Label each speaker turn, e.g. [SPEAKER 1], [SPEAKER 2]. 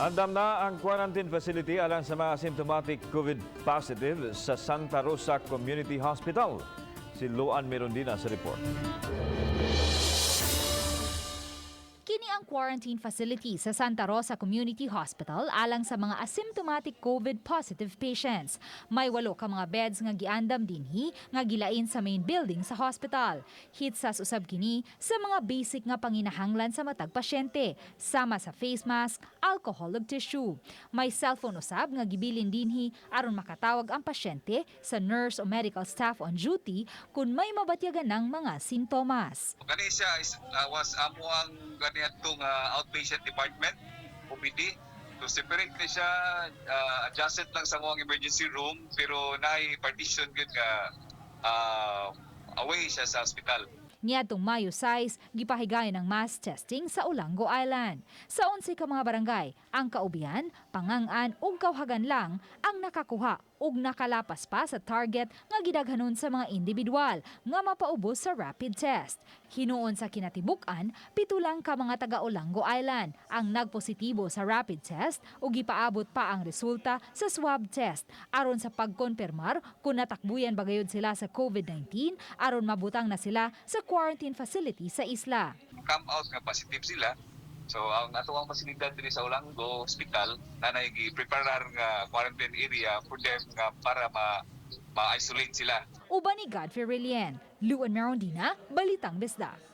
[SPEAKER 1] Andam na ang quarantine facility alang sa mga asymptomatic COVID positive sa Santa Rosa Community Hospital. Si Luan Mirondina sa report.
[SPEAKER 2] Kini ang quarantine facility sa Santa Rosa Community Hospital alang sa mga asymptomatic COVID positive patients. May walo ka mga beds nga giandam dinhi nga gilain sa main building sa hospital. Hitsas usab kini sa mga basic nga panginahanglan sa matag pasyente, sama sa face mask, alcohol ug tissue. May cellphone usab nga gibilin dinhi aron makatawag ang pasyente sa nurse o medical staff on duty kung may mabatyagan ng mga sintomas.
[SPEAKER 3] Kani siya is, was amo ang kaniadtong outpatient department, OPD. So separate ni siya, adjacent lang sa among emergency room, pero naay partition gyud nga away siya sa hospital.
[SPEAKER 2] Niadtong Mayo 6, gipahigayon ang mass testing sa Olango Island. Sa 11 ka mga barangay, ang Kaubian, Pangangan ug Caohagan lang ang nakakuha ug nakalapas pa sa target nga gidaghanon sa mga individual nga mapaubos sa rapid test. Hinuon sa kinatibuk-an, 7 lang ka mga taga Olango Island ang nagpositibo sa rapid test ug gipaabot pa ang resulta sa swab test aron sa pagkonfirmar kung natakbuyan ba gayud sila sa COVID-19 aron mabutang na sila sa quarantine facility sa isla.
[SPEAKER 3] Come out nga positive sila. So ang ato ang pasilidad diri sa Olango Hospital na gi-preparar nga quarantine area for them nga para ma ma-isolate sila.
[SPEAKER 2] Uban ni Godfrey Relien, Luan Merondina, Balitang Bisdak.